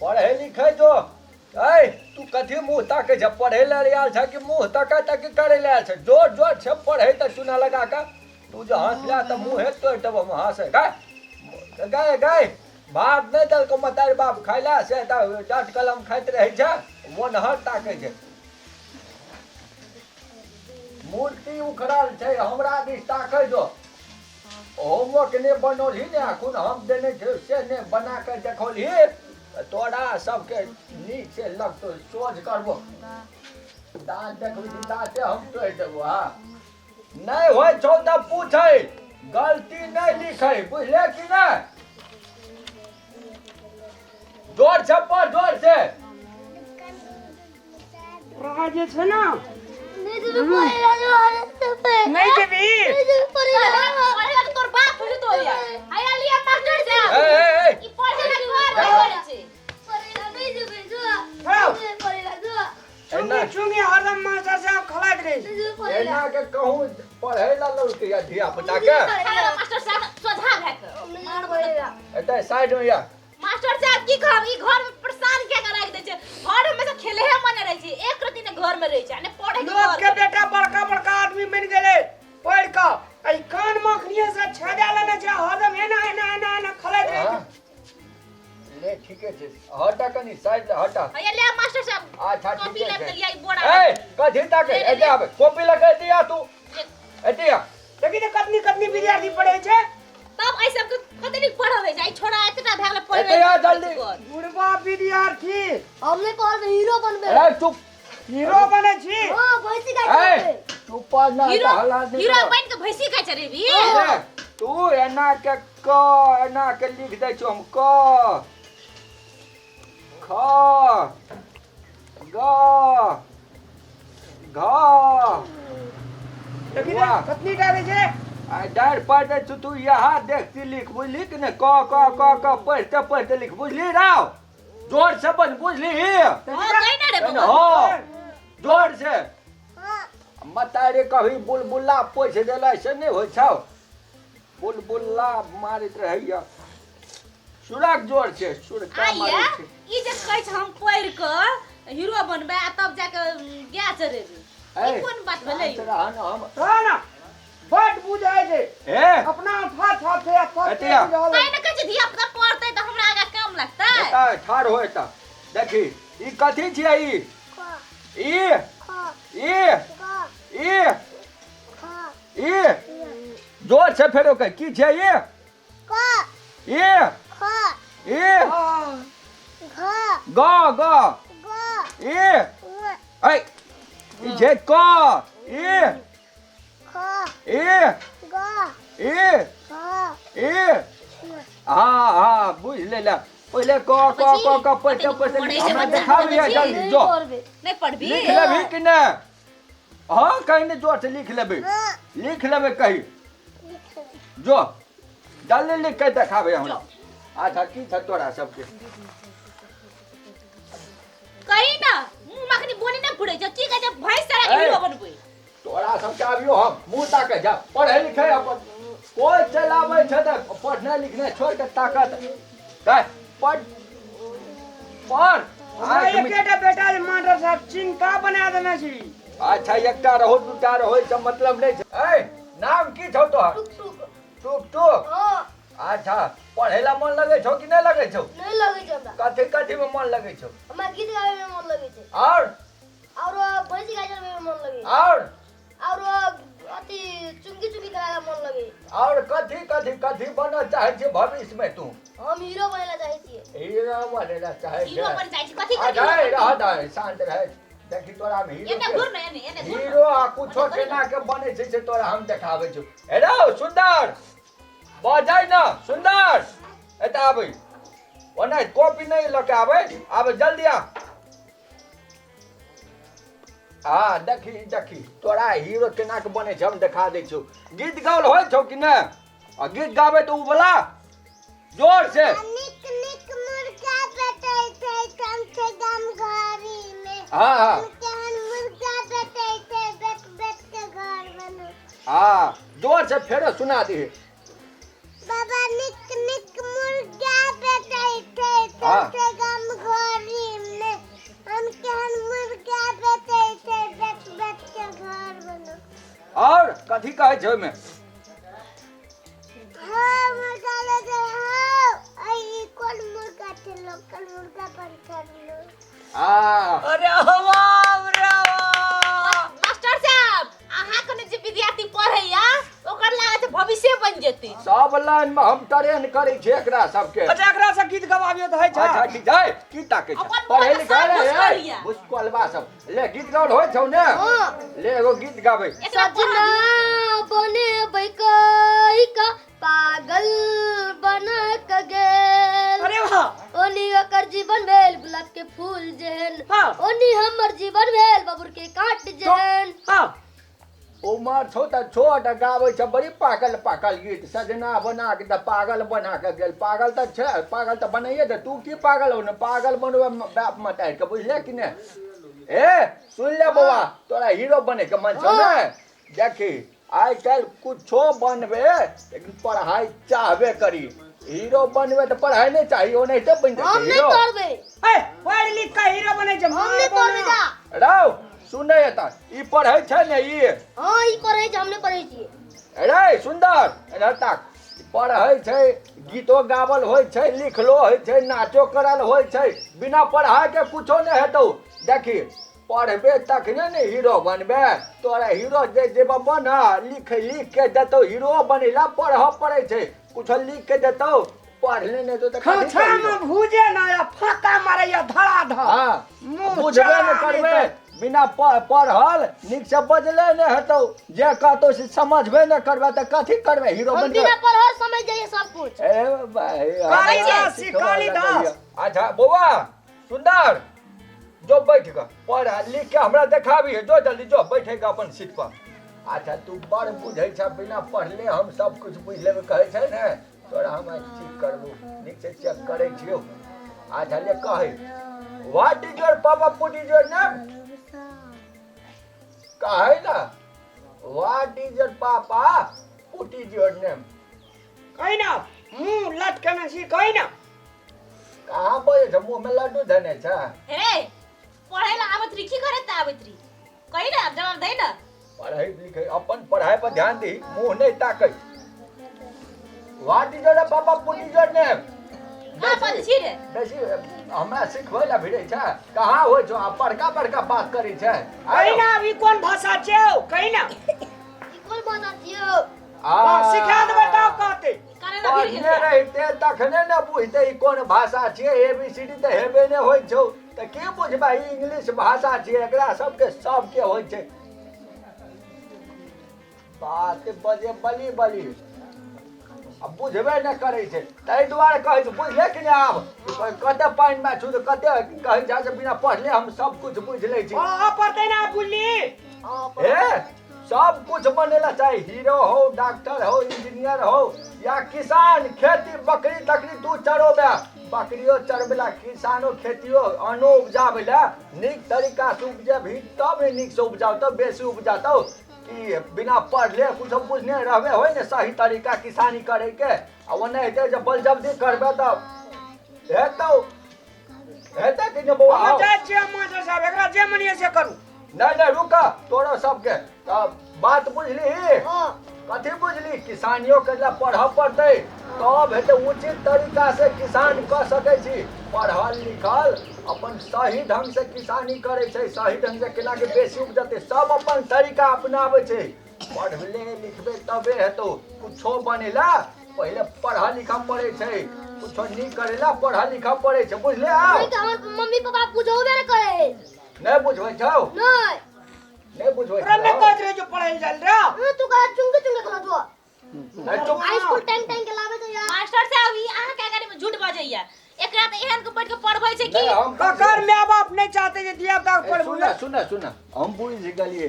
पढ़ै लिखै जो। ऐ तू कथी मुँह ताकै छ? पढ़ै लए आयल छ कि मुँह तका तकी करै लए आयल छ? जोर जोर छै पढ़ै तऽ चूना लगा कऽ। तू जो हँसला तऽ मुँहे तोड़ि देबौ। हम हँसै गाय गाय गाय भात नहि देलकौ मतारी बाप खाय लए, से तऽ डाँट कलम खाइत रहै छै, मोनहर ताकै छै। मूर्ति उखड़ल छै, हमरा दिस ताकै जो। होमवर्क नहि बनौलही ने अखन हम देने छियौ से नहि बना कऽ देखौलही तऽ तोरा सबके नीक से लगतौ। सोझ करबो दाँत, देखबही दाँते हम तोड़ि देबो। हँ, नहि होइ छौ तऽ पूछै, गलती नहि लिखै, बुझले कि नहि? जोर से पढ़, जोर से। तोरा जे छै ने नहि जेबही। तोर बाप होले तो यार आया लिया मास्टर साहब। ए, ए, ए। ई पढ़े ला घर पड़े छै। चुंगी चुंगी हरदम मास्टर साहब खलाइत रहे छै। एना के कहूँ पढ़ै ला लौटके या धिया पुता के। मास्टर साहब सोझा भए के एतऽ साइड में या। मास्टर साहब की कहब, ई घर में परेशान के के राखि दै छै। घर हमेशा खेले हे मने रहै छै, एक रति ने घर में रहै छै आ ने पढ़े के। लोक के बेटा बड़का बड़का आदमी बनि गेलै पढ़ि कऽ, आ ई कान मखनिये से छेदा लेने छै, हरदम एना एना एना एना खलाइत रहै छै। ले ठीके छै, हटा कनी साइड ले हटा। हैया ले मास्टर साहब। अच्छा कॉपी ठीके लाबि छै। देलियै ई बोरा। ए कथी ताके? ले, ले, एते ले। आबे कॉपी लगा दिया तू। ले। एते आ। देखी तऽ कतनी कतनी विद्यार्थी पढ़ै छै। तब एहि सबके कते नीक पढ़बै छै। ई छोड़ा एतेटा भए गेलै पढ़बै। एते आ जल्दी। बुढ़बा विद्यार्थी। हम नहि पढ़बै, हीरो बनबै। ए चुप। हीरो बनै छी? हाँ, भैंसी गाय ए चलाबै। चुप ना। हीरो हल्ला नहि हीरो करो। बनि के भैंसी खाइ छै रे भी। ए, तू एना के क एना के लिख दै छौ हम क ख ग घ। देखी वाह। तऽ कतनी टा रहै छै। आ डारि पारि दै छौ तू। यहाँ देखती लिख, बुझली कि नहि? क क क क पढ़िते पढ़िते लिख, बुझली? राव जोर से बन, बुझली? हाँ कहि ना रे बबुआ। हाँ जोर से। मतारे कभी बुलबुला पोछि देला से नहि होइ छौ, बुलबुला मारैत रहैया। सुरक जोर से सुरका आइया मारै छै। ई जे कहै छै हम पढ़ि कऽ हीरो बनबै आ तब जाके गाय चरेबै, ई ए, कोन बात भेलै? शान्त रह न हम। रह ने, बड बुझाइ छै। ए अपना था था छै आ सब एते आ। बुझल। तैं ने कहै छै धिया पुता पढ़तै तऽ हमरा आगाँ काम लगतै। एतऽ ठाढ़ हो, एतऽ देखी ई कथी छियै? ई ई ई ई ई जोर से फेरो कह, की छियै ई? ई ई ग ग ई ऐ ई छै क ई ई ई ई। हाँ हाँ बुझ ले ले पहिले क क क क पढ़ते पढ़ते हमरा देखाबिहे जल्दी जो। नहि पढ़बी? लिख लेबही कि नहि? हाँ कहीं नहीं, जोर से लिख लेबै, लिख लेबै कही जो, जल्दी लिख के देखाबे हमरा। अच्छा की छै तोरा सबके? कही ना, मुँह मखनी बोली ना फुड़ै छै। की कहै छै भैंस चरा के ए। हीरो बनबै? तोरा सबके अबियो हम मुँह ताके जा पढ़े लिखे अपन कोइ चलि आबै छै तऽ पढ़नाइ लिखनाइ छोड़ि के ताकत कह पढ़ पढ़। हमरा एकेटा बेटा जे मास्टर साहब चिंता बना देने छी। अच्छा एकटा रहो दूटा रहो ई सब मतलब नहि छै। ए नाम की छौ तोहर? टुक टुक। टुक टुक। हाँ। अच्छा पढ़े ला मन लगै छौ कि नहि लगै छौ? नहीं लगै छै हमरा। कथी कथी में मन लगै छौ? हमरा गीत गाबै में मन लगै छै। और? और भैंसी गाय चलबै में मन लगै। और? और अथी चुंगी चुंगी खेलाय में मन लगै। और कथी कथी कथी बनऽ चाहै छी भविष्य में तू? हम हीरो बनै ला चाहै छियै। हीरो बनै ला चाहै हीरो छै? बन जाइ छै कथी कथी? अच्छा रह दे, शांत रह। देखी तोरा हम हीरो एने के- घुर ने, एने एने घुर ने। हीरो आ कुछो केना के बनै छै से तोरा हम देखाबै छौ। हे रौ सुंदर बजै न सुंदर, एतऽ आबै। ओना कॉपी नहि लऽ के आबै, आबै जल्दी आ। हाँ देखी देखी तोरा हीरो केना के बनै छै हम देखा दै छौ। गीत गाओल होइ छौ कि नहि? आ गीत गाबै तऽ उ बला जोर से। नीक नीक मुर्गा भेटै छै कम से कम घड़ी में। हाँ हाँ। केहन मुर्गा भेटै छै बेच बेच के घर बनू। हाँ जोर से फेरो सुना दे। बाबा नीक नीक मुर्गा भेटै छै हाँ। कम से कम कथी कहै छै ओहिमे? हाँ मुर्गा ले दे। हाँ, आई कोन मुर्गा छै? लोकल मुर्गा बन छलो। आ अरे बाप रे बाप। मास्टर साहब, अहाँ कने जे विद्यार्थी पढ़ैया ओकर लागै छै भविष्य बनि जेतै। सब लाइन में हम ट्रेन करै छियै एकरा सबके। अच्छा, एकरा से गीत गवाबियो तऽ होइ छै? अच्छा ठीक छै, की ताकै छै? अपन पढ़ै मोन लिखै सब ले भुसकोलिया। भुसकोलबा सब ले गीत गाओल होइ छौ ने? हाँ। ले एगो गीत गाबै। एकरा सजना बने कई का पागल बना के गेल। अरे वाह। ओनी ओकर जीवन भेल गुलाब के फूल जेहन। हाँ। ओनी हमर जीवन भेल बबूर के कांट जेहन। हाँ। उमर छौ तऽ छोट, गाबै छै बड़ी पागल पागल गीत। सजना बना के तऽ पागल बना के गेल। पागल तऽ छै, पागल तऽ बनाइए दे। तू की पागल हो ने? पागल बनबै बाप मतारि के, बुझले कि ने? ए सुन ले बौआ, तोरा हीरो बने के मन छौ ने? देखी, आइ काल्हि कुछो बनबे लेकिन पढ़ाइ चाहबे करी। हीरो बनबे तऽ पढ़ाइ नहि चाही, ओनाहिते बनि हम जेतै नहीं हीरो। पढ़बे। ए, पढ़ लिख के हीरो बनै छै। हम नहीं पढ़बे जा। रौ सुनै तऽ ई पढ़ै छै ने ई? हाँ, ई पढ़ै छै, हम नहीं पढ़ै छियै। रे सुन्दर, एना ताक। पढ़ै छै, गीतो गावल होइ छै, लिखलो होइ छै, नाचो करल होइ छै। बिना पढ़ाइ के कुछो नहि हेतौ। देखी, पढ़बे तखने ने हीरो बनबे। तोरा हीरो जे जेबऽ बन, लिख लिख के देतौ। हीरो बनेला पढ़ऽ पड़ै छै। कुछो लिख के देतौ, पढ़ले नहि हेतौ तऽ कथी खोछा करबी? में भूजे ना या फाका मारे या धड़ा धड़। हाँ, मुँह बुझबे चला नहि करबे। नहि। बिना पढ़ल नीक से बजले नहि हेतौ। जे कहतौ से समझबे नहि करबे तऽ कथी करबे हीरो हम बनबे? बिना पढ़ल समझ जाइए सब कुछ। ए भाई, कालिदास, सिखबऽ कालिदास। लगैया। अच्छा बौआ सुन्दर, जो बैठ कऽ पढ़ लिख के हमरा देखाबी। जो जल्दी जो, बैठेगा अपन सीट पर। अच्छा, तू बड़ बुझै छ, बिना पढ़ले हम सब कुछ बुझि लेबै कहै छै ने? तोरा हम आइ ठीक करबू, नीक से चेक करै छियौ। अच्छा ले, कहै, what is your papa put is your name? कहै ना, what is your papa put is your name? कही ना, मुंह लटकेने छी, कही ना। कहाँ बजै छ? मुँह में लड्डू धने छ। हे, पढ़ै ला आबैत रही की करे त आबैत रही? कही ना, जवाब दे ना। पढ़ाई लिखाई, अपन पढ़ाई पर ध्यान दी, मुंह नहीं ताकै। What is your papa put is your name? कहाँ बजै छी रे? बेसी हमरा सिखबै ला भिड़ै छै। कहाँ होइ छौ? आ बड़का बड़का बात करै छै। कही ना, अभी कोन भाषा छै? कही ना। ई कोन भाषा छियौ? आ, सिखा देबै तब कहते। करे ला भिड़ पढ़ने गेल। रहिते तखने ने बुझते ई कोन भाषा छियै। ए बी सी डी तऽ हेबे नहि होइ छौ तऽ की बुझबै? ई इंग्लिश भाषा छियै। एकरा सबके सबके होइ छै बात बजे बली बली, आ बुझबे नहि करै छै। ताहि दुआरे कहै छै, बुझले कि नहि? आब कते पानिमे छु तऽ कते कहै छै जे बिना पढ़ले हम सब कुछ बुझि लै छी। हाँ, पढ़ते ना बुझली। हे, सब कुछ बनेला, चाहे हीरो हो, डॉक्टर हो, इंजीनियर हो या किसान, खेती बकरी तकरी तू चरोबे, बकरियो चरबेला, किसानो खेतियो अन्नो उपजाबै ला नीक तरीका से उपजेबही तब ने नीक से उपजाओ, बेसी उपजातौ कि बिना पढ़ले कुछो बुझने रहबे होइ ने सही तरीका किसानी करे के। आ ओनाहिते जे बलजबरी करबे तऽ हेतौ, हेतै कि नहि बौआ? हम जाइ छियै मास्टर साहब, एकरा जे मन से करू। नहि नहि, रुक। तोरो सबके तऽ बात बुझली? हाँ। कथी बुझली? किसानियो के लए पढ़ऽ पड़तै तब हेतै। उचित तरीका से किसान कऽ सकै छी। पढ़ल लिखल अपन सही ढंग से किसानी करै छै, सही ढंग से केना के बेसी उपजतै, सब अपन तरीका अपनाबै छै। पढ़ले लिखबे तबे हेतौ। कुछो बनेला पहिले पढ़ऽ लिखऽ पड़ै छै। कुछो नीक करै ला पढ़ऽ लिखऽ पड़ै छै, बुझले आब? नहीं तऽ हमर मम्मी पापा बुझौबे ने करे है। नहि बुझबै छौ? नहीं। नहि बुझबै तोरा नहि छौ? कहैत रहे जो पढ़ै लए जायल रे। हाँ, तू कहा चुंगे चुंगे खेला जो। नहि, चुप। हाई स्कूल टैंग टैंग के लावे तो यार। मास्टर साहब, ई अहाँ के आगाड़ी में झूठ बजैया। एकरा तऽ एहन के बैठ के पढ़बै छै कि नहि, हम ककर my बाप नहि चाहते जे धिया पुता के ए, पढ़बू। सुन सुन सुन, हम बुझि गेलियै।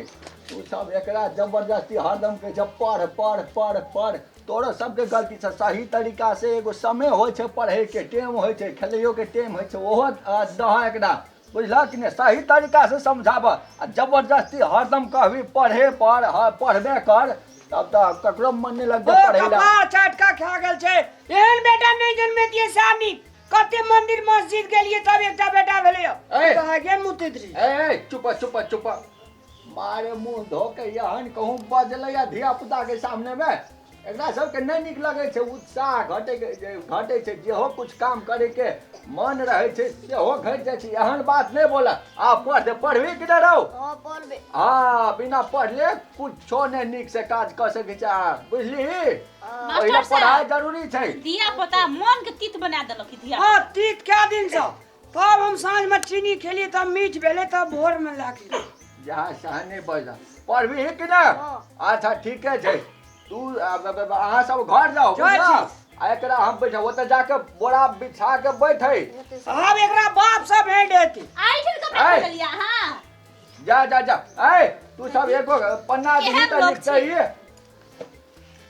तू सब एकरा जबरदस्ती हरदम कहै छै पढ़ पढ़ पढ़ पढ़। तोरो सबके गलती छै। सही तरीका से एगो समय होइ छै, पढ़ैके टाइम होइ छै, खेलैयोके टाइम होइ छै, ओहो दह एकरा, बुझलह कि नहि? सही तरीका से समझाबऽ। आ जबरदस्ती हरदम कहबी पढ़े पढ़, पढ़बे कर, तब तऽ ककरो मन नहि लगतै ओ पढ़ै ला। कपार चाटका खा गेल छै। एहन बेटा नहि जन्मेतियै सानी। कते मंदिर मस्जिद गेलियै तब एकटा बेटा भेलै। ए। तऽ गे मुतैत रही। ए ए, चुप चुप चुप। मारे मुँह धो के एहन कहूँ बजलै धिया पुता के सामने में। एकरा सबके नहि नीक लगै छै, उत्साह घटै घटै छै, जेहो कुछ काम करे के मन रहै छै सेहो घटि जाइ छै। एहन बात नहि बोल। आ पढ़, पढ़बी कि नहि रौ? हाँ पढ़बे। हाँ, बिना पढ़ले कुछो नहि नीक से काज कऽ सकै छै, बुझलिही? मास्टर पहिले साहब। पढ़ाइ जरूरी छै। धिया पुता मन के तीत बना देलक ई धिया। हाँ तीत कए दिन से, तब हम साँझ में चीनी खेलिए तब मीठ भेलै, तब भोर में लए गेलियै। जहाँ सहाँ नहि बजला। पढ़बी कि ने? अच्छा ठीके छै। तू अहाँ सब घर जाओ, जाइ बुझलह? छी। आ एकरा हम बैठे ओतऽ जाके बोरा बिछा के बैठे। आब एकरा बाप से भेंट हेतै। आई ठन कपड़ा ऐ। खोललिया हां। जा जा जा, ऐ तू सब एगो पन्ना केहन दिही तऽ लोक लिखतै।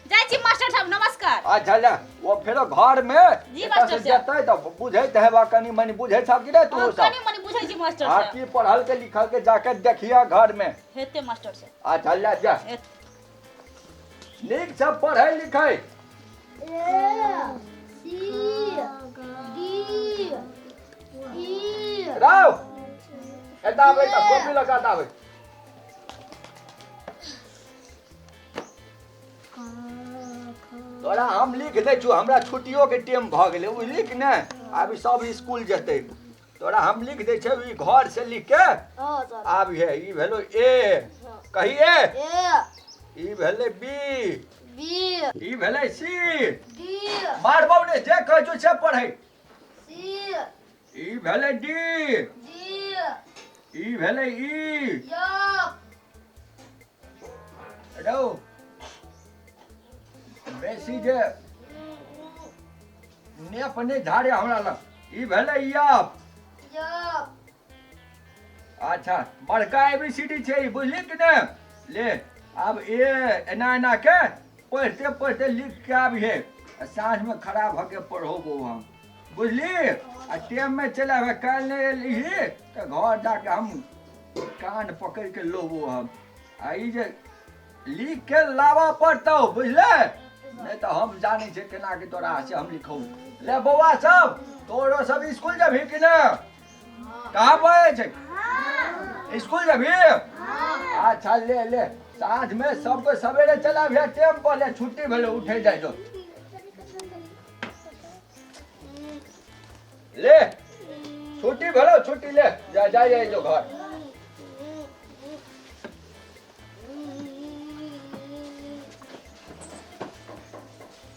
जाइ छी मास्टर साहब, नमस्कार। अच्छा ले, ओ फेरो घर में जी, एतऽ मास्टर से साहब। जेतै तऽ बुझैत हेबा, कनि मनि बुझै छह कि नहि तू हाँ, सब? कनि मनि बुझै छी मास्टर हाँ साहब। की पढ़ल के लिखल के जाके देखिया घर में। हेते मास्टर साहब। अच्छा ले जा, हेते। नीक से पढ़ै लिखै। ए सी डी ई। राव एतऽ आबै तऽ कॉपी लऽ कऽ एतऽ आबै। तोरा हम लिख दै छियौ, हमरा छुट्टियो के टाइम भऽ गेलै, बुझली कि नहि? आब ई सब स्कूल जेतै। तोरा हम लिख दै छियौ, ई घर से लिख के हाँ सर। आब हे ई भेलो ए, कही ए। ए। ई भेलै बी। बी। ई भेलै सी। डी। मारबौ ने, जे कहै छौ से पढ़ै। सी। ई भेलै डी। डी। ई भेलै ई। एफ। रौ बेसी जे नेप नहि झाड़े हमरा लग। ई भेलै एफ। एफ। अच्छा बड़का एबीसीडी छै ई, बुझली कि नहि? ले आब ए एना एना के पढ़ते पढ़ते लिख के आबिहे, आ साँझ में खड़ा भऽ के पढ़ोबो हम, बुझली? आ टाइम में चलि आबे, काल्हि नहि एलही तऽ घर जाके हम कान पकड़ि के लोबो हम। आ ई जे लिख के लाबऽ पड़तौ, बुझले? नहि तऽ हम जानै छियै केना के तोरा से हम लिखौ। ले बौआ सब, तोरो सब स्कूल जेबही कि नहि? कहाँ पढ़ै छै? स्कूल जेबही? अच्छा ले ले, साँझ में सबके सवेरे चलि आबिहे टाइम पर। ले छुट्टी भेलै, उठे जाइ जो। ले छुट्टी भेलौ, छुट्टी ले जा, जा जाइ जो घर।